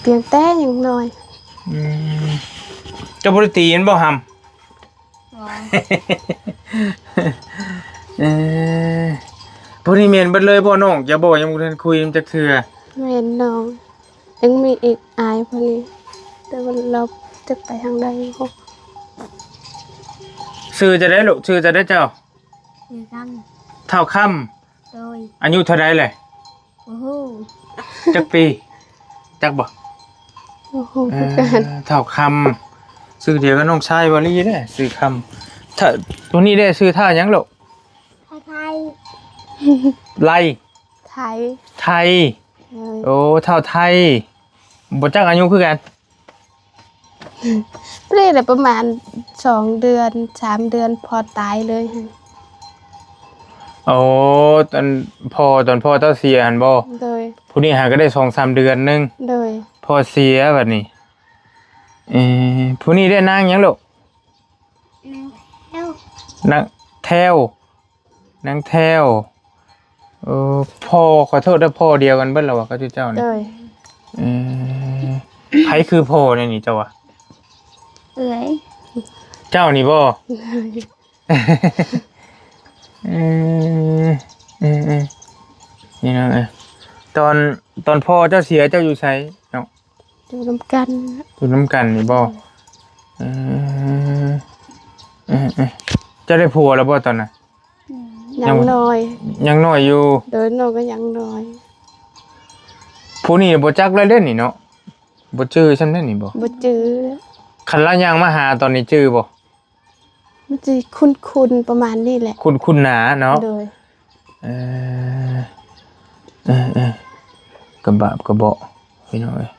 ໆ ພຽງແຕ່ຍັງນ້ອຍ. ອືມ ເຈົ້າບໍ່ໄດ້ຕີມັນບໍ່ຫຳ? ບໍ່. ເອີ ຜູ້ນີ້ແມ່ນເບິດເລີຍບໍ່ນ້ອງ? ຢ່າບອກ ຍັງບໍ່ທັນຄຸຍນຳຈັກເທື່ອ. ແມ່ນນ້ອງ ຍັງມີອີກອ້າຍຜູ້ນີ້ ແຕ່ວ່າລາວຈັກໄປທາງໃດ. ຊື່ຈັ່ງໃດລູກ? ຊື່ຈັ່ງໃດເຈົ້າ? ຊື່ຄຳ. ທ້າວຄຳ. ໂດຍ. ອາຍຸເທົ່າໃດແຫຼະ? ບໍ່ຮູ້. ຈັກປີ? ຈັກບໍ່? ບໍ່ຮູ້ຄືກັນ. ເອີ ທ້າວຄຳ ຊື່ດຽວກັບນ້ອງຊາຍວາລີເດ້ ຊື່ຄຳ. ຖ້າ ໂຕນີ້ເດ້ ຊື່ທ້າວຫຍັງລູກ? ທ້າວໄທ. ໄລ ໄທ ໄທ. ເອີ ໂອ້ ທ້າວໄທ ບໍ່ຈັກອາຍຸຄືກັນ. ເປັນໄດ້ປະມານສອງເດືອນ ສາມເດືອນ ພໍ່ຕາຍເລີຍ. ໂອ້ ຕອນພໍ່ ຕອນພໍ່ເຈົ້າເສຍຫັ້ນບໍ່? ໂດຍ. ຜູ້ນີ້ຫາກະໄດ້ສອງສາມເດືອນໜຶ່ງ. ໂດຍ. ພໍ່ເສຍບາດນີ້. ເອີ ຜູ້ນີ້ໄດ້ນາງຫຍັງລູກ? ນາງແທ້ວ. ນາງແທ້ວ. ນາງແທ້ວ. ເອີ ພໍ່ ຂໍໂທດເດີ ພໍ່ດຽວກັນເບິດລະຫວາກັບເຈົ້ານີ້? ໂດຍ. ເອີ ໃຜຄືພໍ່ໃນນີ້ເຈົ້າວ່າ? ເອື້ອຍ. ເຈົ້ານີ້ບໍ່? ໂດຍ. ເອີ ເອີ ເອີ ນີ້ເນາະ. ເອີ ຕອນ ຕອນພໍ່ເຈົ້າເສຍ ເຈົ້າຢູ່ໃສເນາະ? ຢູ່ນຳກັນ. ຢູ່ນຳກັນນີ້ບໍ່? ເອີ ເອີ ເອີ ເຈົ້າໄດ້ຜົວແລ້ວບໍ່ຕອນນັ້ນ? ຍັງ ຍັງນ້ອຍ. ຍັງນ້ອຍຢູ່. ໂດຍ ນ້ອງກໍຍັງນ້ອຍ. ຜູ້ນີ້ບໍ່ຈັກແລ້ວເດ້ນີ້ເນາະ ບໍ່ຈື່ຊ້ຳເດ້ນີ້ບໍ່? ບໍ່ຈື່. ຄັນລາວຍ່າງມາຫາຕອນນີ້ຈື່ບໍ່? ມັນຊິຄຸ້ນໆ ປະມານນີ້ແຫຼະ. ຄຸ້ນໆໜາເນາະ. ໂດຍ. ເອີ ເອີ ເອີ ກະບາບກະເບາະ ພີ່ນ້ອງເອີຍ.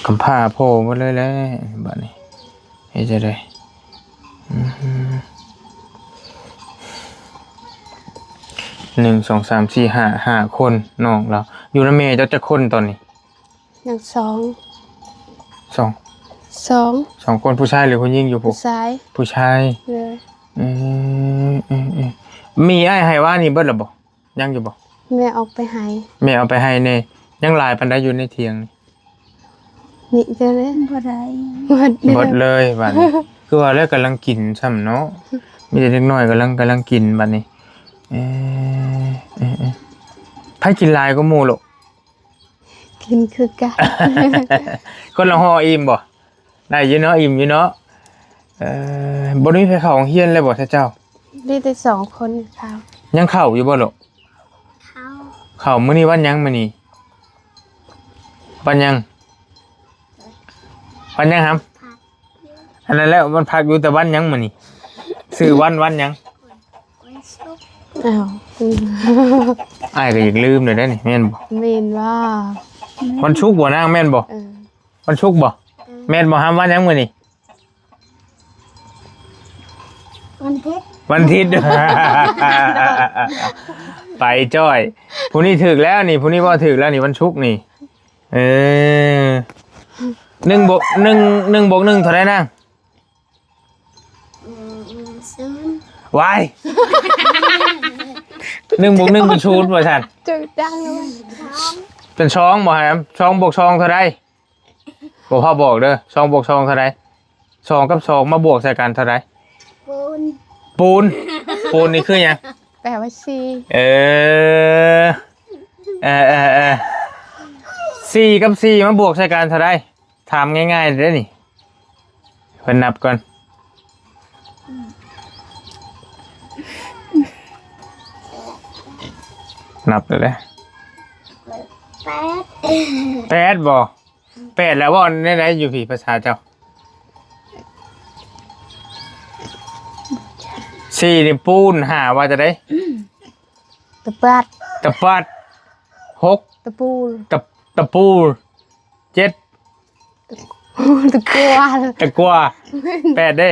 ກຳພ້າພໍ່ໝົດເລີຍແຫຼະບາດນີ້ ເຮັດຈັ່ງໃດ? ອືມ ໜຶ່ງ ສອງ ສາມ ສີ່ ຫ້າ ຫ້າຄົນ ນ້ອງລາວ. ຢູ່ນຳແມ່ເຈົ້າຈັກຄົນຕອນນີ້? ຍັງສອງ. ສອງ ສອງ ສອງຄົນ. ຜູ້ຊາຍຫຼືຜູ້ຍິງຢູ່ພຸ້ນ? ຜູ້ຊາຍ. ຜູ້ຊາຍ. ໂດຍ. ເອີ ເອີ ເອີ ມີອ້າຍໃຫ້ວານນີ້ເບິດແລ້ວບໍ່? ຍັງຢູ່ບໍ່? ແມ່ອອກໄປໄຮ່. ແມ່ເອົາໄປໄຮ່ແດ່. ຍັງຫຼາຍປານໃດຢູ່ໃນຖຽງນີ້? ນີ້ເດີເລີຍ ບໍ່ໄດ້ ໝົດເລີຍ. ໝົດເລີຍບາດນີ້. ຄືວ່າແລ້ວກຳລັງກິນຊ້ຳເນາະ ມີແຕ່ເດັກນ້ອຍກຳລັງ ກຳລັງກິນບາດນີ້. ເອີ ເອີ ເອີ ໃຜກິນຫຼາຍກວ່າໝູ່ລູກ? ກິນຄືກັນ. ຄົນລະຫໍ່ອີ່ມບໍ່? ໄດ້ຢູ່ເນາະ ອີ່ມຢູ່ເນາະ. ເອີ ບໍ່ໄດ້ມີໃຜເຂົ້າໂຮງຮຽນເລີຍບໍ່ເຈົ້າ? ມີແຕ່ສອງຄົນເຂົ້າ. ຍັງເຂົ້າຢູ່ບໍ່ລູກ? ເຂົ້າ. ເຂົ້າ. ມື້ນີ້ວັນຫຍັງ? ມື້ນີ້ວັນຫຍັງ? ວັນຫຍັງຫຳ? ອັນນັ້ນແຫຼະ ວັນພັກຢູ່ ແຕ່ວັນຫຍັງມື້ນີ້? ຊື່ວັນ ວັນຫຍັງ? ອ້າວ ອ້າຍກໍຢາກລືມແລ້ວເດ້ນີ້ ແມ່ນບໍ່? ແມ່ນວ່າ ວັນສຸກບໍ່ນາງ ແມ່ນບໍ່? ເອີ ວັນສຸກບໍ່? ເອີ ແມ່ນບໍ່ຫຳ? ວັນຫຍັງມື້ນີ້? ວັນທິດ. ວັນທິດ. ໄປຈ້ອຍ. ຜູ້ນີ້ຖືກແລ້ວນີ້ ຜູ້ນີ້ເວົ້າຖືກແລ້ວນີ້ ວັນສຸກນີ້. ເອີ ໜຶ່ງບວກ ໜຶ່ງ ໜຶ່ງບວກໜຶ່ງເທົ່າໃດນາງ? ອືມ ສູນ. ວ້າຍ ໜຶ່ງບວກໜຶ່ງເປັນສູນວ່າຊັ້ນ. ຖືກຕ້ອງເລີຍ. ເປັນສອງບໍ່ຫຳ? ສອງບວກສອງເທົ່າໃດ? ບໍ່ພາບອກເດີ. ສອງບວກສອງເທົ່າໃດ? ສອງກັບສອງມາບວກໃສ່ກັນເທົ່າໃດ? ປູນ. ປູນ. ປູນນີ້ຄືຫຍັງ? ແປວ່າສີ່. ເອີ ເອີ ເອີ ເອີ ສີ່ກັບສີ່ມາບວກໃສ່ກັນເທົ່າໃດ? ຖາມງ່າຍໆເດ້ນີ້ ເພິ່ນນັບກ່ອນ. ນັບເລີຍເດ້. ແປດ. ແປດບໍ່? ແປດແລ້ວເວົ້າແນວໃດຢູ່ພີ້ ພາສາເຈົ້າ? ສີ່ນີ້ປູນ. ຫ້າວ່າຈັ່ງໃດ? ຕະປັດ. ຕະປັດ. ຫົກ. ຕະປູ. ຕະ ຕະປູ. ເຈັດ. ຕະ ຕະກວາ. ຕະກວາ. ແປດເດ້?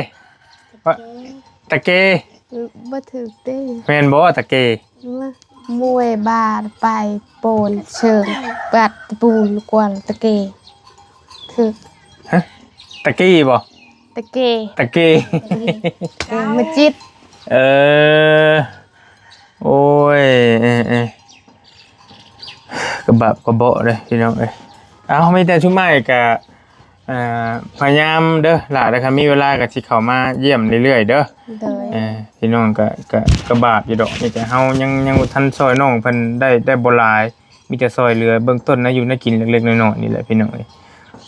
ຕະເກ. ບໍ່ຖືກເດ້. ແມ່ນບໍ່ ຕະເກ? ມວຍ ບາດ ໄປ ໂປນ ເຊີງ ປັດ ຕະປູ ກວາ ຕະເກ. ຖືກ. ຮະ? ຕະກີບໍ່? ຕະເກ. ຕະເກ. ເອີ ມາຈິດ. ເອີ ໂອ້ຍ ເອີ ເອີ ກະບາບກະເບາະເດ້ພີ່ນ້ອງເອີຍ. ເອົາ ມີແຕ່ຊຸມອ້າຍກະ ເອີ ພະຍາຍາມເດີຫຼ້າເດີ ຄັນມີເວລາກະຊິເຂົ້າມາຢ້ຽມເລື້ອຍໆເດີ. ໂດຍ. ເອີ ພີ່ນ້ອງກະ ກະ ກະບາບຢູ່ດອກ ມີແຕ່ເຮົາຍັງ ຍັງບໍ່ທັນຊ່ອຍນ້ອງເພິ່ນໄດ້ ໄດ້ບໍ່ຫຼາຍ ມີແຕ່ຊ່ອຍເຫຼືອເບື້ອງຕົ້ນນະ ຢູ່ນະກິນເລັກໆນ້ອຍໆນີ້ແຫຼະພີ່ນ້ອງເອີຍ.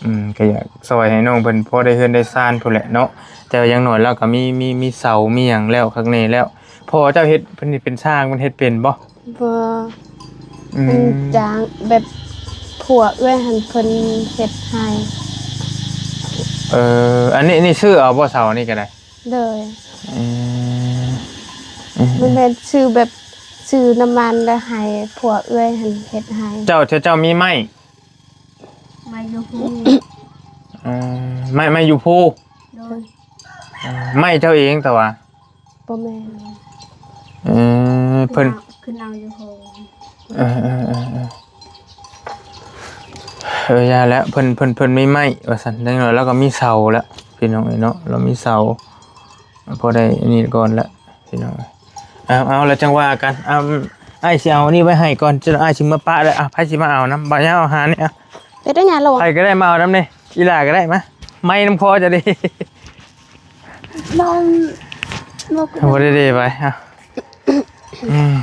ອືມ ກະຢາກຊ່ອຍໃຫ້ນ້ອງເພິ່ນພໍໄດ້ເຮືອນໄດ້ຊານພຸ້ນແຫຼະເນາະ ແຕ່ວ່າຢ່າງໜ້ອຍລາວກະມີ ມີ ມີເສົາມີຫຍັງແລ້ວ ຄັກແນ່ແລ້ວ. ພໍ່ເຈົ້າເຮັດ ເພິ່ນເຮັດເປັນຊ່າງ ເພິ່ນເຮັດເປັນບໍ່? ບໍ່. ອືມ ເພິ່ນຈ້າງແບບ ຜົວເອື້ອຍຫັ້ນເພິ່ນເຮັດໃຫ້. ເອີ ອັນນີ້ ນີ້ຊື້ເອົາບໍ່ ເສົານີ້ກະໄດ້? ໂດຍ. ອືມ ອືມ ມັນແມ່ນຊື້ແບບ ຊື້ນ້ຳມັນແລ້ວໃຫ້ຜົວເອື້ອຍຫັ້ນເຮັດໃຫ້. ເຈົ້າ ເຈົ້າ ເຈົ້າມີໄມ້? ໄມ້ຢູ່ພູ. ອືມ ໄມ້ ໄມ້ຢູ່ພູ. ໂດຍ. ອືມ ໄມ້ເຈົ້າເອງແຕ່ວ່າ? ບໍ່ແມ່ນ. ເອີ ເພິ່ນ ຂຶ້ນເອົາຢູ່ໂຮງ. ເອີ ເອີ ເອີ ເອີ ເອີ ຢ່າແລ້ວ ເພິ່ນ ເພິ່ນ ເພິ່ນມີໄມ້ວ່າຊັ້ນ ຢ່າງໜ້ອຍລາວກະມີເສົາແລ້ວ ພີ່ນ້ອງເອີຍເນາະ ລາວມີເສົາ ພໍໄດ້ອັນນີ້ກ່ອນແລ້ວ ພີ່ນ້ອງເອີຍ. ເອົາ ເອົາ ແລ້ວຈັ່ງວ່າກັນ. ເອົາ ອ້າຍຊິເອົາອັນນີ້ໄວ້ໃຫ້ກ່ອນ ຈະ ອ້າຍຊິເມືອປະແລ້ວ. ອ່ະ ໃຜຊິມາເອົານຳ? ບ່າວຍາວເອົາຫານີ້. ເຮັດໄດ້ຫຍັງລະວະ? ໃຜກະໄດ້ມາເອົານຳນີ້ ອີ່ຫຼ້າກະໄດ້ມາ ໄມ້ນຳຄໍຈະດີ. ບໍ່ ບໍ່ ບໍ່ໄດ້ເດໄປ. ເອົາ ອືມ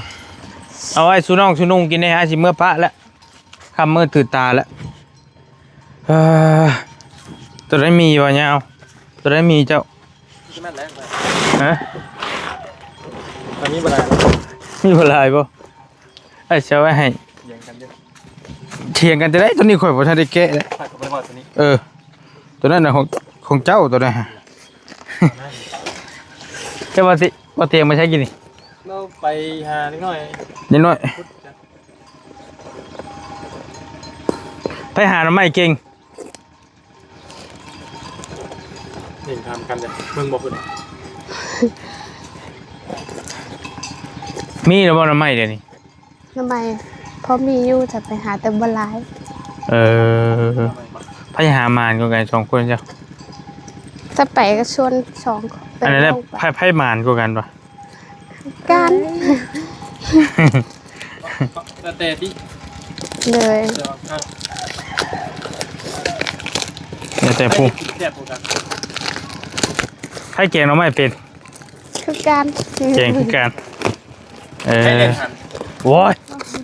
ເອົາໄວ້ສູ່ນ້ອງສູ່ນຸ່ງກິນເດ້. ອ້າຍຊິເມືອປະແລ້ວ ຄ່ຳມືດຕື່ນຕາແລ້ວ. ເອີ ໂຕໃດມີບໍ່ຍາວ? ໂຕໃດມີເຈົ້າ? ຮະ? ມັນມີບໍ່ຫຼາຍ ມີບໍ່ຫຼາຍບໍ່? ອ້າຍຊິເອົາໄວ້ໃຫ້. ຖຽງກັນຢູ່ ຖຽງກັນຈັ່ງໃດ? ໂຕນີ້ຂ້ອຍບໍ່ທັນໄດ້ແກະເດ້. ຂ້ອຍກະບໍ່ໄດ້ເວົ້າໂຕນີ້. ເອີ ໂຕນັ້ນນະ ຂອງ ຂອງເຈົ້າໂຕນັ້ນ. ເຈົ້າວ່າຊິ ວ່າຕຽງມາໃຊ້ກິນນີ້? ລາວໄປຫາເດັກນ້ອຍ ເດັກນ້ອຍ ໄປຫາໜໍ່ໄມ້ເກັ່ງ. ເຫັນຖາມກັນເດີ ເບິ່ງບໍ່ເພິ່ນ ມີແລ້ວບໍ່ໜໍ່ໄມ້ດຽວນີ້? ໜໍ່ໄມ້ພໍມີຢູ່ ຈະໄປຫາແຕ່ບໍ່ຫຼາຍ. ເອີ ໃຜຫາໝານກວ່າກັນສອງຄົນເຈົ້າ? ຈະໄປກະຊວນສອງຄົນ. ອັນນັ້ນແຫຼະ ໃຜ ໃຜໝານກວ່າກັນວະ? ກັນ ແຕ່ແຕ່ຕິ ໂດຍ ແຕ່ວ່າ ແລ້ວແຕ່ຜູ້ ແຊບກວ່າກັນ. ໃຜແກງໜໍ່ໄມ້ເປັນ? ຄືກັນ ແກງຄືກັນ. ເອີ ໂອ້ຍ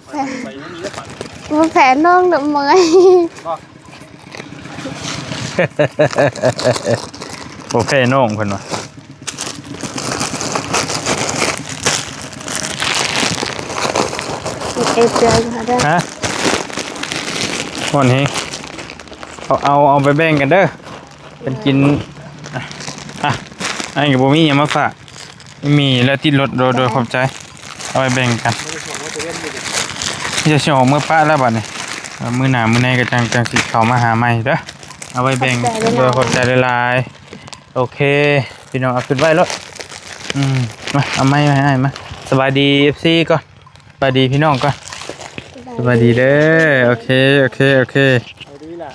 ໄປ ໄປນີ້ແຫຼະ ໄປ ບໍ່ແພ້ນ້ອງດອກ ເມື່ອຍ. ບໍ່ແພ້ນ້ອງເພິ່ນວ່າ ເອເຊຍຢູ່ຫັ້ນເດີ. ຮະ ຮ້ອນແຮງ. ເອົາ ເອົາ ເອົາໄປແບ່ງກັນເດີ ເພິ່ນກິນ. ອ່ະ ອ່ະ ອັນນີ້ກໍບໍ່ມີຫຍັງມາຝາກ. ມີແລ້ວຕິດລົດ. ໂດຍ ໂດຍ ຂອບໃຈ. ເອົາໄວ້ແບ່ງກັນ. ເຈົ້າຊິອອກເມືອປະແລ້ວບັດນີ້. ມື້ໜ້າມື້ໃນກໍຈັ່ງ ຈັ່ງຊິເຂົ້າມາຫາໃໝ່ເດີ. ເອົາໄວ້ແບ່ງ. ຂອບໃຈຫຼາຍໆ. ໂດຍ ຂອບໃຈຫຼາຍໆ. ໂອເຄ ພີ່ນ້ອງ ເອົາຂຶ້ນໄວ້ໂລດ. ອືມ ມາ ເອົາໄມ້ມາໃຫ້ອ້າຍມາ. ສະບາຍດີ ເອັຟຊີ ກ່ອນ. ສະບາຍດີພີ່ນ້ອງກ່ອນ. ສະບາຍດີເດີ. ໂອເຄ ໂອເຄ ໂອເຄ ເອົາດີລະ.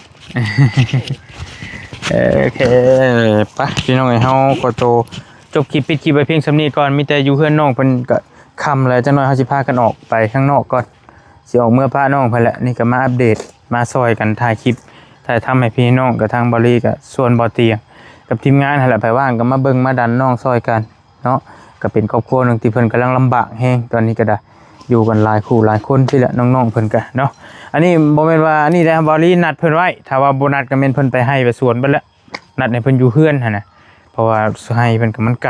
ເອີ ໂອເຄ ໄປພີ່ນ້ອງເອີຍ ເຮົາຂໍໂຕຈົບຄລິບ ປິດຄລິບໄວ້ພຽງສ່ຳນີ້ກ່ອນ. ມີແຕ່ຢູ່ເຮືອນນ້ອງເພິ່ນກໍຄ່ຳແລ້ວ ຈັກໜ້ອຍເຮົາຊິພາກັນອອກໄປຂ້າງນອກກ່ອນ. ຊິອອກເມືອປະນ້ອງເພິ່ນແຫຼະ. ນີ້ກໍມາອັບເດດ ມາຊ່ອຍກັນຖ່າຍຄລິບ ຖ່າຍທຳໃຫ້ພີ່ນ້ອງ ກັບທາງເບົາລີ ກໍຊວນເບົາຕຽງ ກັບທີມງານຫັ້ນແຫຼະ. ໃຜວ່າງກໍມາເບິ່ງມາດັນນ້ອງຊ່ອຍກັນ. ເນາະ ກໍເປັນຄອບຄົວໜຶ່ງທີ່ເພິ່ນກຳລັງລຳບາກແຮງ ຕອນນີ້ກໍໄດ້ ຢູ່ກັນຫຼາຍຄູ່ຫຼາຍຄົນຊີ້ແຫຼະ ນ້ອງໆເພິ່ນກໍເນາະ. ອັນນີ້ບໍ່ແມ່ນວ່າອັນນີ້ເດ້ ເບົາລີນັດເພິ່ນໄວ້ ຖ້າວ່າບໍ່ນັດກໍແມ່ນເພິ່ນໄປໄຮ່ໄປສວນເບິດແລ້ວ ນັດໃຫ້ເພິ່ນຢູ່ເຮືອນຫັ້ນນະ ເພາະວ່າໄຮ່ເພິ່ນກໍມັນໄກ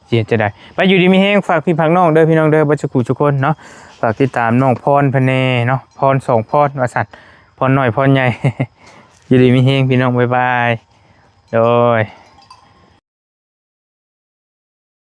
ຊິເຮັດຈັ່ງໃດ. ໄປ ຢູ່ດີມີແຮງ ຝາກພີ່ຝາກນ້ອງເດີ ພີ່ນ້ອງເດີ ເບິດສູ່ຄູ່ສູ່ຄົນເນາະ. ຝາກຕິດຕາມນ້ອງພອນເພິ່ນແດ່ເນາະ ພອນສອງພອນວ່າຊັ້ນ ພອນນ້ອຍພອນໃຫຍ່. ຢູ່ດີມີແຮງພີ່ນ້ອງ ບາຍບາຍ. ໂດຍ.